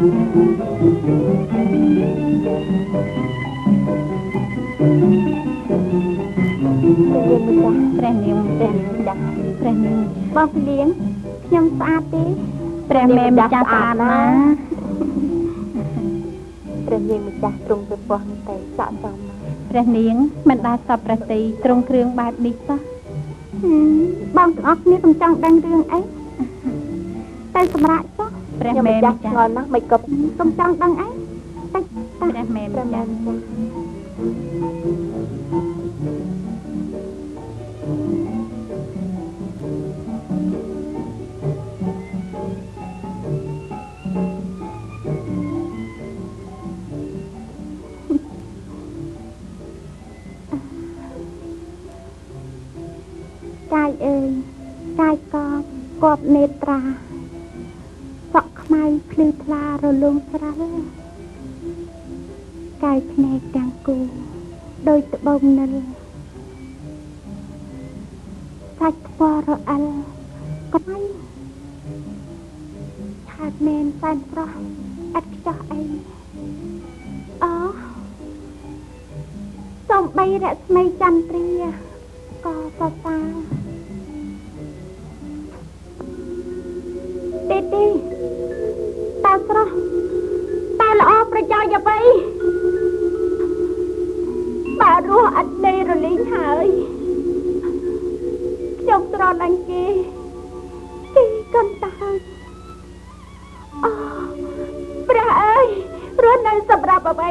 ព្រះនាងព្រះចាស់ព្រះនាងបងភ្លៀងខ្ញុំស្អាតទេព្រះមេម្ចាស់ស្អាតណាស់ព្រះនាងម្ចាស់ទ្រង់ទៅពោះទៅស័កសមព្រះនាងមិនដែលសពប្រតិទ្រង់គ្រឿងបែបនេះសោះបងទាំងអស់គ្នាកុំចង់ដឹងរឿងអីតែសម្រាប់ចុះព្រះមេម្ចាស់ឆ្ងល់ណាស់មិនក៏កុំចង់ដឹងអីតែព្រះមេម្ចាស់កាយអើយកាយកបគប់នេត្រាសក់ខ្មៅភ្លឺថ្លារលងស្រាលកាយភ្នែកទាំងគូដោយត្បូងនិលសាច់ថ្មរអិលក្រៃឆាតមែនសែនស្រស់ឥតខ្ចោះអីអូសំបីរស្មីចន្ទ្រាក៏សរសើរទេទេតើស្រស់តើល្អប្រយោជន៍អ្វីបើរស់អត់នៃរលីងហើយខ្ញុំស្រឡាញ់គេគេកន្តើអូព្រះអើយរស់នៅសម្រាប់អ្វី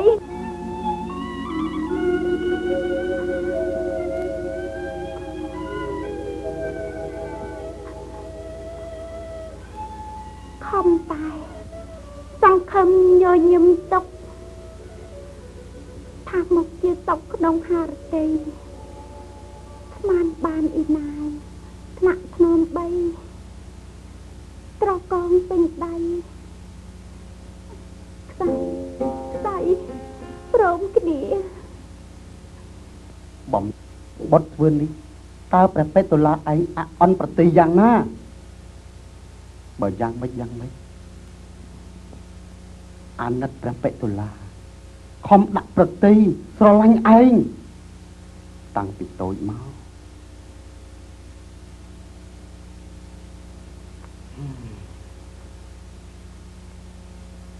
ខំតែសង្ឃឹមញញឹមទុកថាមកជាតុកក្នុងហារតីស្មានបានអ៊ីណាយថ្នាក់ធ្នម3ត្រកងពេញដៃខ្សែខ្សែព្រមគ្នាបំបុតធ្វើនេះតើព្រះបេតុលាឯងអអន់ប្រតិយ៉ាងណាបើយ៉ាងម៉េចយ៉ាងម៉េចអាណិតព្រះបេតុលាខំដាក់ប្រតិស្រឡាញ់ឯងតាំងពីតូចមក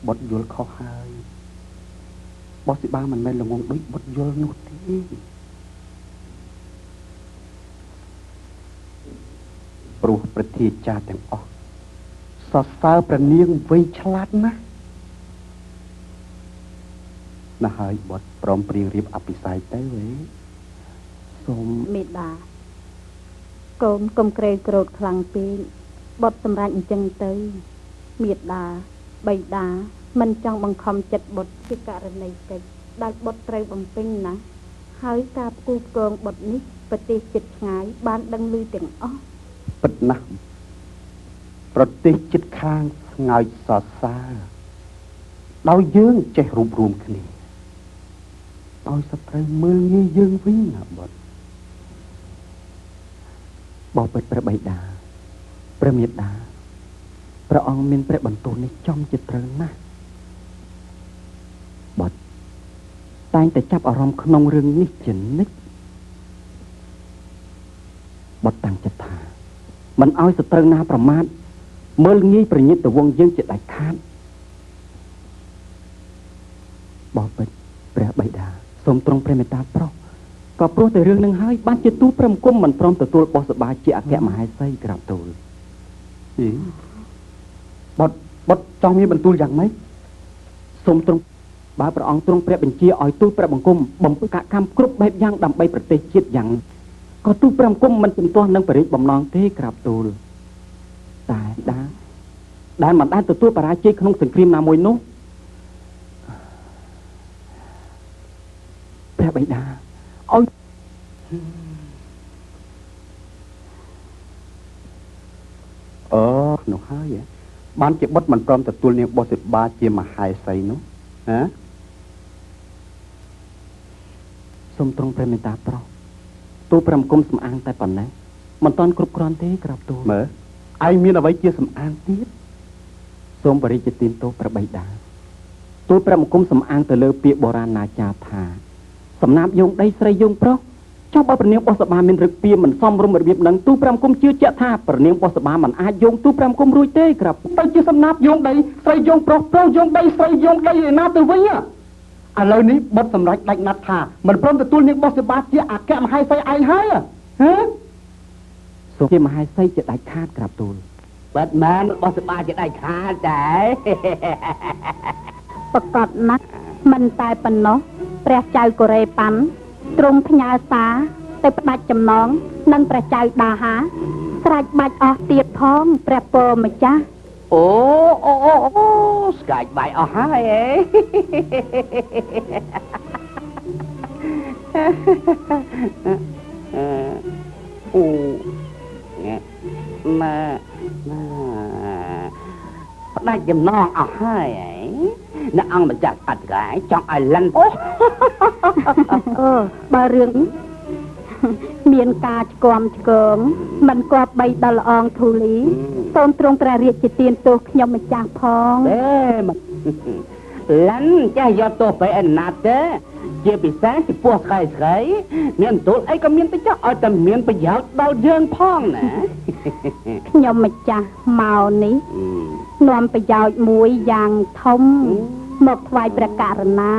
បុតយល់ខុសហើយបោះសិបាមិនមែនល្ងងដូចបុតយល់នោះទេព្រោះប្រធាចារទាំងអស់សរសើរព្រះនាងវៃឆ្លាតណាស់ណាស់ហើយបុតព្រមព្រៀងរៀបអភិសេកទៅវេសូមមេដាកូនកុំក្រេក្រោតខ្លាំងពេកបុតសម្រាប់អញ្ចឹងទៅមេដាបៃតាមិនចង់បង្ខំចិត្តបុតជាករណីកិច្ចដែលបុតត្រូវបំពេញណាហើយការផ្គូផ្គងបុតនេះប្រទេសជិតឆ្ងាយបានដឹងឮទាំងអស់ពិតណាស់ប្រទេសជិតខាងស្ងើចសរសើរដោយយើងចេះរួបរួមគ្នាឲ្យសត្រូវមើលងាយយើងវិញណាបុតបបិទ្ធព្រះបិតាព្រះមេដាព្រះអង្គមានព្រះបន្ទូលនេះចំជាត្រូវណាស់បុតតែងតែចាប់អារម្មណ៍ក្នុងរឿងនេះជានិច្ចបុតតាំងចិត្តថាមិនឲ្យសត្រូវណាប្រមាថមើលងាយប្រញាប់ទៅវងយើងជាដាច់ខាតបបិទ្ធព្រះបិតាសូមទ្រង់ព្រះមេត្តាប្រោសក៏ព្រោះតែរឿងនឹងហើយបានជាទូលព្រះមង្គមមិនព្រមទទួលបោះសបាជាអគ្គមហេសីក្រាបទូលបុតចង់មានបន្ទូលយ៉ាងម៉េចសូមទ្រង់បើព្រះអង្គទ្រង់ព្រះបញ្ជាឲ្យទូលព្រះបង្គំបំពេញកម្មគ្រប់បែបយ៉ាងដើម្បីប្រទេសជាតិយ៉ាងក៏ទូលព្រះបង្គំមិនជំទាស់នឹងព្រះរាជបំណងទេក្រាបទូលតែដាដែលមិនដែលទទួលបរាជ័យក្នុងសង្គ្រាមណាមួយនោះព្រះបិតាឲ្យអូនោះហើយបានជាបុតមិនព្រមទទួលនាងបុសិបាជាមហេសីនោះហ៎សូមទ្រង់ព្រះមេត្តាប្រោសទូលព្រះបង្គំសំអាងតែប៉ុណ្ណេះមិនតាន់គ្រប់គ្រាន់ទេក្រាបទូលមើលឯងមានអ្វីជាសំអាងទៀតសូមបរិជ្ជទានទោសព្រះបិតា ទូលព្រះបង្គំសំអាងទៅលើពាក្យបុរាណាចារថាសំណាបយោងដីស្រីយោងប្រុសចុះបើព្រះនាងបុស្សបាមានរឹកពីមិនសមរម្យរបៀបនឹងទូលព្រះបង្គំជឿជាក់ថាព្រះនាងបុស្សបាមិនអាចយោងទូលព្រះបង្គំរួចទេក្រាប ទៅជាសំណាបយោងដីស្រីយោងប្រុសប្រុសយោងដីស្រីយោងដីឯណាទៅវិញឥឡូវនេះបុត្រសម្រេចដាច់ណាត់ថាមិនព្រមទទួលនាងបុស្សបាជាអគ្គមហេសីឯងហើយហ៎សូមជាមហេសីជាដាច់ខាតក្រាបទូលបាត់មែនបុស្សបាជាដាច់ខាតតែប្រកបណាស់មិនតែប៉ុណ្ណោះព្រះចៅកូរ៉េប៉ាន់ទ្រង់ផ្ញើសារទៅផ្ដាច់ចំណងនិងព្រះចៅដាហាស្រេចបាច់អស់ទៀតផងព្រះពរម្ចាស់អូអូអូអូស្កាច់បាយអស់ហើយអេអូម៉ាម៉ាផ្ដាច់ចំណងអស់ហើយអីអ្នកអង្គម្ចាស់អត់កែចង់ឲ្យលិនអូបើរឿងមានការឆ្គាំឆ្គងមិនគប្បីដល់ល្អងធូលីសូមទ្រង់ព្រះរាជទានទោសខ្ញុំម្ចាស់ផងទេលិនចេះយកទោសไปឯណាទេជាពិសេសចំពោះស្រីស្រីមានទោសអីក៏មានទៅចោះឲ្យតែមានប្រយោជន៍ដល់យើងផងណាខ្ញុំម្ចាស់មកនេះនាំប្រយោជន៍មួយយ៉ាងធំមកថ្វាយព្រះករុណា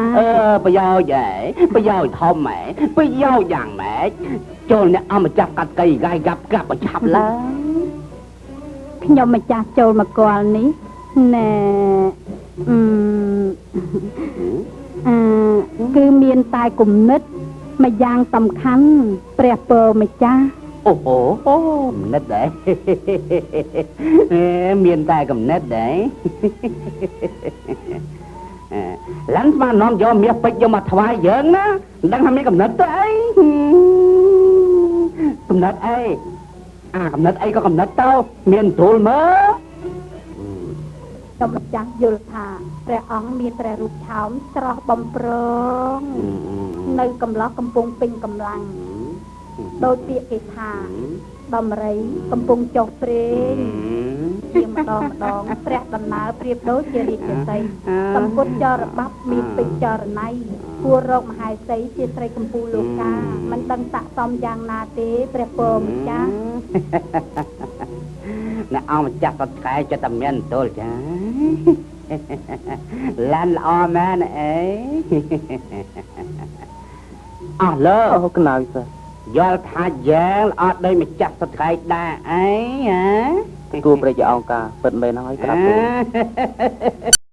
ប្រយោជន៍ហ៎ប្រយោជន៍ធំហ៎ប្រយោជន៍យ៉ាងម៉េចចូលអ្នកអម្ចាស់កាត់កៃកាយកាប់កាប់ឆាប់ឡើងខ្ញុំម្ចាស់ចូលមកគាល់នេះណែគឺមានតែគំនិតមួយយ៉ាងសំខាន់ព្រះពរម្ចាស់អូអូអូគំនិតដែរមានតែគំនិតដែរឡានស្មាននាំយកមាសពេជ្រយកមកថ្វាយយើងណាមិនដឹងថាមានកំណត់ទៅអីកំណត់អីអាកំណត់អីក៏កំណត់ទៅមានទូលមើលខ្ញុំម្ចាស់យល់ថាព្រះអង្គមានព្រះរូបឆោមស្រស់បំព្រងនៅកំឡោះកំពុងពេញកម្លាំងដោយពាក្យគេថាដំរីកំពុងចុះព្រេងជាម្ដងម្ដងព្រះដំណើរប្រៀបដូចជារាជសីសម្ពុតចរបាប់មានពេជ្រចរណៃគួររកមហេសីជាស្រីកម្ពូលលោកាមិនដឹងស័កសមយ៉ាងណាទេព្រះពរម្ចាស់អ្នកអង្គម្ចាស់ក៏កែចិត្តតែមានទល់ចាឡានល្អមែនអីអស់លើអូក្ណៅសើយល់ថាយើងល្អដូចម្ចាស់សត្រៃដែរអីហ៎គួរព្រះជាអង្គការពិតមែនហើយក្រាបទូល